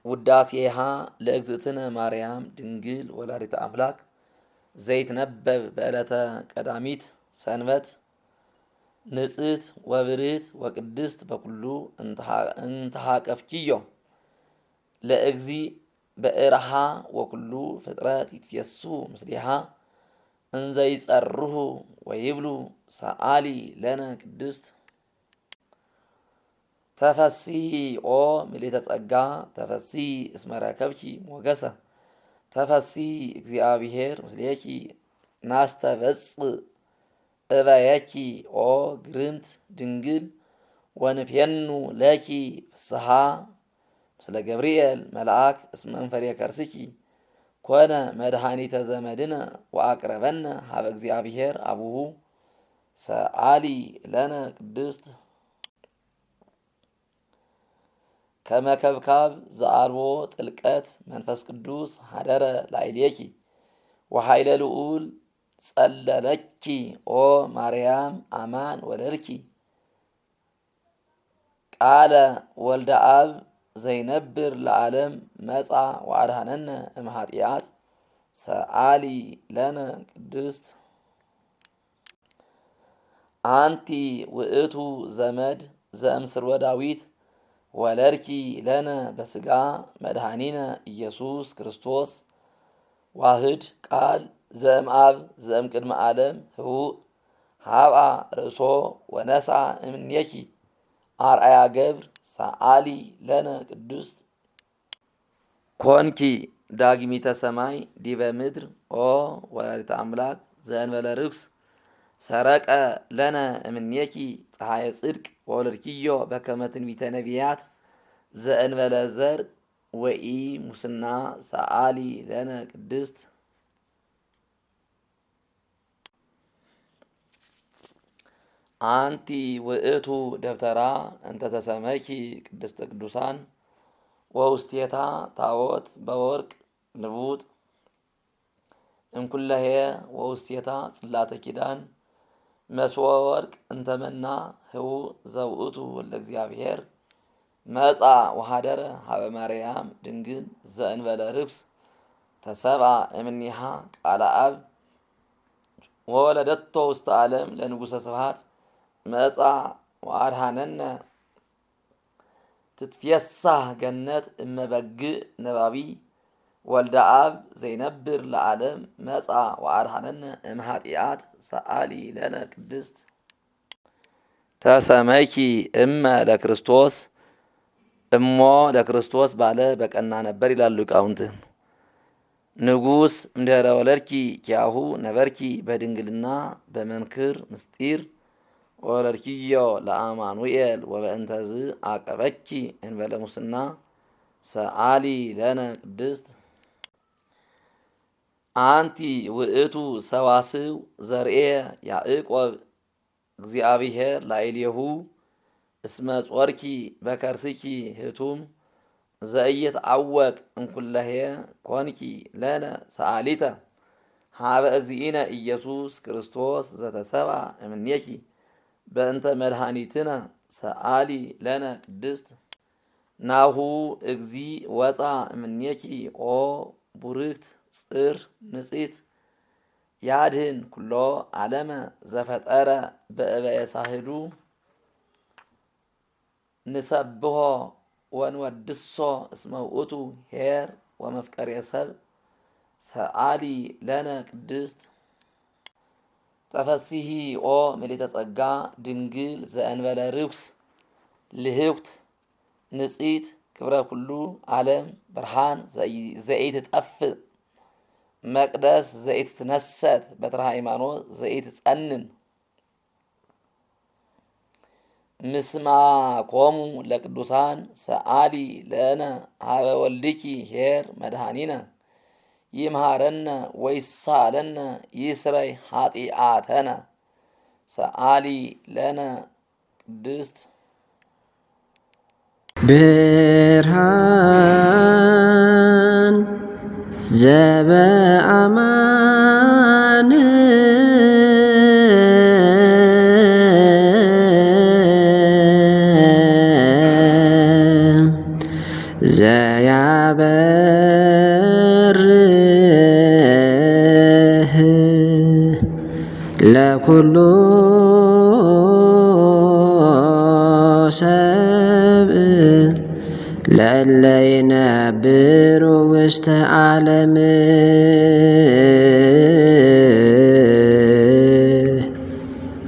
ውዳሴሃ ለእግዝእትነ ማርያም ድንግል ወላዲተ አምላክ ዘይትነበብ በዕለተ ቀዳሚት ሰንበት ንጽሕት ወብርህት ወቅድስት በኩሉ እንተሃቀፍኪዮ ለእግዚ በእርሃ ወኩሉ ፍጥረት ይትፌሱ ምስሊሃ እንዘይጸርሁ ወይብሉ ሰአሊ ለነ ቅድስት። ተፈሥሒ ኦ ምልዕተ ጸጋ፣ ተፈሥሒ እስመ ረከብኪ ሞገሰ፣ ተፈሥሒ እግዚአብሔር ምስሌኪ፣ ናስተበጽዕ እበየኪ ኦ ግርምት ድንግል ወንፌኑ ለኪ ፍስሓ ምስለ ገብርኤል መልአክ እስመ እምፈሬ ከርስኪ ኮነ መድኃኒተ ዘመድነ ወአቅረበነ ሀበ እግዚአብሔር አቡሁ ሰአሊ ለነ ቅድስት። ከመከብካብ ዘአልቦ ጥልቀት መንፈስ ቅዱስ ሀደረ ላዕሌኪ ወኃይለ ልዑል ጸለለኪ ኦ ማርያም አማን ወለድኪ ቃለ ወልደ አብ ዘይነብር ለዓለም መጻ ወአድኀነነ እምኃጢአት ሰአሊ ለነ ቅድስት። አንቲ ውእቱ ዘመድ ዘእምስርወ ዳዊት ወለድኪ ለነ በስጋ መድኃኒነ ኢየሱስ ክርስቶስ ዋህድ ቃል ዘእምአብ ዘእምቅድመ ዓለም ህቡእ ሀብአ ርእሶ ወነስአ እምኔኪ አርአያ ገብር ሰአሊ ለነ ቅዱስ። ኮንኪ ዳግሚተ ሰማይ ዲበ ምድር ኦ ወላዲተ አምላክ ዘእንበለ ርክስ ሰረቀ ለነ እምኔኪ ፀሐየ ጽድቅ ወወለድኪዮ በከመ ትንቢተ ነቢያት ዘእንበለ ዘር ወኢ ሙስና ሰአሊ ለነ ቅድስት። አንቲ ውእቱ ደብተራ እንተ ተሰመኪ ቅድስተ ቅዱሳን ወውስቴታ ታቦት በወርቅ ልቡጥ እንኩለሄ ወውስቴታ ጽላተ ኪዳን መስወ ወርቅ እንተመና ህቡ ዘውእቱ ወልደ እግዚአብሔር መጻ ወሃደረ ሀበ ማርያም ድንግል ዘእንበለ ርክስ ተሰብአ እምኔሃ ቃለ አብ ወወለደቶ ውስተ ዓለም ለንጉሰ ስብሐት መጻ ወአድኀነነ ትትፌሳህ ገነት እመበግእ ነባቢ ወልደ አብ ዘይነብር ለዓለም መጻ ወአድኀነነ እምኃጢአት ሰአሊ ለነ ቅድስት። ተሰመይኪ እመ ለክርስቶስ እሞ ለክርስቶስ ባለ በቀና ነበር ይላሉ ሊቃውንት። ንጉስ እምድኅረ ወለድኪ ኪያሁ ነበርኪ በድንግልና በመንክር ምስጢር ወለድኪዮ ለአማኑኤል ወበእንተዝ አቀበኪ እንበለ ሙስና ሰአሊ ለነ ቅድስት። አንቲ ውእቱ ሰዋስው ዘርኤ ያዕቆብ እግዚአብሔር ላዕሌሁ እስመ ጾርኪ በከርስኪ ህቱም ዘኢይትዐወቅ እንኩለሄ ኮንኪ ለነ ሰአሊተ ሀበ እግዚእነ ኢየሱስ ክርስቶስ ዘተሰብአ እምኔኪ በእንተ መድኃኒትነ ሰአሊ ለነ ቅድስት። ናሁ እግዚ ወፃ እምኔኪ ኦ ቡርክት ጽር ንጽሕት ያድህን ኩሎ ዓለመ ዘፈጠረ በእበየ ሳህሉ ንሰብሖ ወንወድሶ እስመ ውእቱ ኄር ወመፍቀሬ ሰብ ሰአሊ ለነ ቅድስት። ተፈሥሒ ኦ ምልዕተ ጸጋ ድንግል ዘእንበለ ርኩስ ልህኩት ንጽሕት ክብረ ኩሉ ዓለም ብርሃን ዘኢትጠፍእ መቅደስ ዘኢትትነሰት በትረ ሃይማኖት ዘኢትጸንን ምስማኮሙ ለቅዱሳን ሰአሊ ለነ ሀበ ወልድኪ ኄር መድኃኒነ ይምሃረነ ወይሳለነ ይስረይ ኃጢአተነ ሰአሊ ለነ ቅድስት። ብርሃን ዘበአማን ለኩሉ ሰብእ ለእለ ይነብሩ ውስተ ዓለም።